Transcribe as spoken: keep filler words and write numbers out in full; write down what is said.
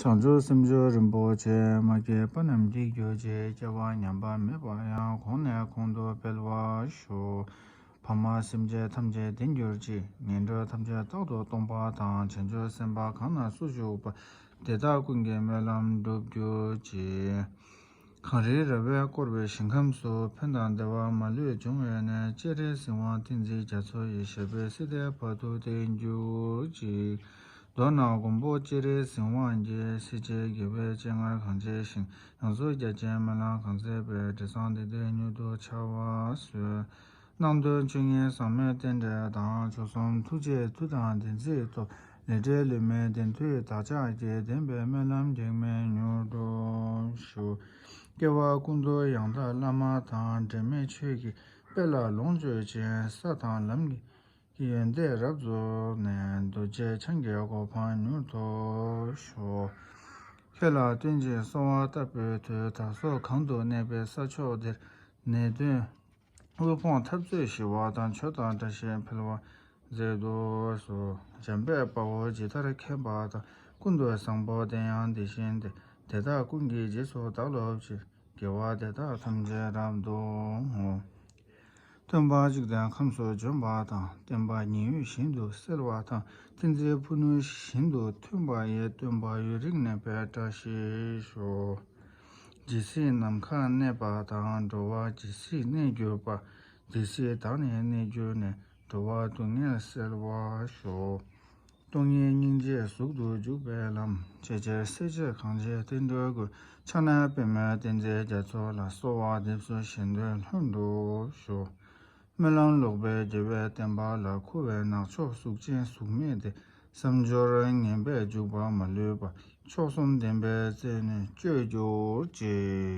བྱང་ཆུབ་སེམས་མཆོག་རིན་པོ་ཆེ། མ་སྐྱེས་པ་རྣམས་སྐྱེ་གྱུར་ཅིག་སྐྱེ་བ་ཉམས་པ་མེད་པ་ཡང་། གོང་ནས་གོང་དུ་འཕེལ་བར་ཤོག་ཕ་མ་སེམས་ཅན་ཐམས་ཅད་བདེ་གྱུར་ཅིག་ངན་འགྲོ་ཐམས་ཅད་རྟག་ཏུ་སྟོངས་པ་དང་། བྱང་ཆུབ་སེམས་དཔའ་གང་ན་སུ་བཞུགས་པ། དེ་དག་ཀུན་གྱི་སྨོན་ལམ་འགྲུབ་གྱུར་ཅིག་གངས་རིའི་ར་བས་བསྐོར་བའི་ཞིང་ཁམས་སུ། ཕན་དང་བདེ་བ་མ་ལུས་འབྱུང་བའི་གནས། སྤྱན་རས་གཟིགས་དབང་བསྟན་འཛིན་རྒྱ་མཚོ་ཡི། ཞབས་པད་སྲིད་མཐའི་བར་དུ་བརྟན་གྱུར་ཅིག་མདོར་ན་མགོན་པོ་སྤྱན་རས་གཟིགས་དབང་གིས། སྲས་བཅས་དགེ་བའི་སྤྱན་སྔར་གང་བྱས་ཤིང་། ཡང་སོས་རྒྱ་ཆེན་སྨོན་ལམ་གང་མཛད་པའི། དྲི་བཟང་དེ་དག་མྱུར་དུ་འཆར་བར་མཛོད། རྣམ་གྲོལ་བཅུ་གཉིས་ཟག་མེད་རྟེན་འབྲེལ་དང་། མཆོག་གསུམ་ཐུགས་རྗེའི་མཐུ་དང་བདེན་ཚིག་སྟོབས། ལས་འབྲས་ལུས་མེད་བདེན་མཐུའི་བདག་ཅག་གི། བདེན་པའི་སྨོན་ལམ་གེགས་མེད་མྱུར་འགྲུབ་ཤོག་སྐྱེ་བ་ཀུན་ཏུ་ཡང་དག་བླ་མ་དང་། འབྲལ་མེད་ཆོས་ཀྱི་དཔལ་ལ་ལོངས་སྤྱོད་ཅིང་། ས་དང་ལམ་གྱི་ཡོན་ཏན་རབ་རྫོགས་ནས། རྡོ་རྗེ་འཆང་གི་གོ་འཕང་མྱུར་ཐོབ་ཤོག་ཁྱེད་ལ་བསྟོད་ཅིང་གསོལ་བ་བཏབ་པའི་མཐུས། བདག་སོགས་གང་དུ་གནས་པའི་ས་ཕྱོགས་འདིར། ནད་གདོན་དབུལ་ཕོངས་འཐབ་རྩོད་ཞི་བ་དང་། ཆོས་དང་བཀྲ་ཤིས་འཕེལ་བར་མཛད་དུ་གསོལ། འཇམ་དཔལ་དཔའ་བོས་ཇི་ལྟར་མཁྱེན་པ་དང་། ཀུན་ཏུ་བཟང་པོ་དེ་ཡང་དེ་བཞིན་ཏེ། དེ་དག་ཀུན་གྱི་རྗེས་སུ་བདག་སློབ་ཅིང་། དགེ་བ་འདི་དག་ཐམས་ཅད་རབ་ཏུ་བསྔོ། སྟོན་པ་འཇིག་རྟེན་ཁམས་སུ་བྱོན་པ་དང་། བསྟན་པ་ཉི་འོད་བཞིན་དུ་གསལ་བ་དང་། བསྟན་འཛིན་ཕུ་ནུ་བཞིན་དུ་མཐོན་པ་ཡི། སྟོན་པ་ཡུན་རིང་གནས་པའི་བཀྲ་ཤིས་ཤོག་ཇི་སྲིད་ནམ་མཁའ་གནས་པ་དང་། འགྲོ་བ་ཇི་སྲིད་གནས་གྱུར་པ། དེ་སྲིད་བདག་ནི་གནས་གྱུར་ནས། འགྲོ་བ་སྡུག་བསྔལ་སེལ་བར་ཤོག་སྟོང་ཉིད་སྙིང་རྗེའི་གཟུགས་སུ་འཇུག་པའི་ལམ། ཇི་ཆེར་སྲས་བཅས་གང་བྱེད་བསྟན་འགྲོའི་མགོན། ཕྱག་ན་པདྨོ་བསྟན་འཛིན་རྒྱ་མཚོ་ལ། གསོལ་བ་འདེབས་སོ་གཞན་དོན་ལྷུན་གྲུབ་ཤོག་སྨོན་ལམ་ལོག་པའི་དགེ་བའི་བསྟན་པ་ལ། འཁོར་བའི་ནག་ཕྱོགས་གཟུགས་ཅན་གཟུགས་མེད་དེ། བསམ་སྦྱོར་ངན་པས་འཇུག་པ་མ་ལུས་པ། མཆོག་གསུམ་བདེན་པའི་རྩལ་ནི་སྤྱོད་གྱུར་ཅིག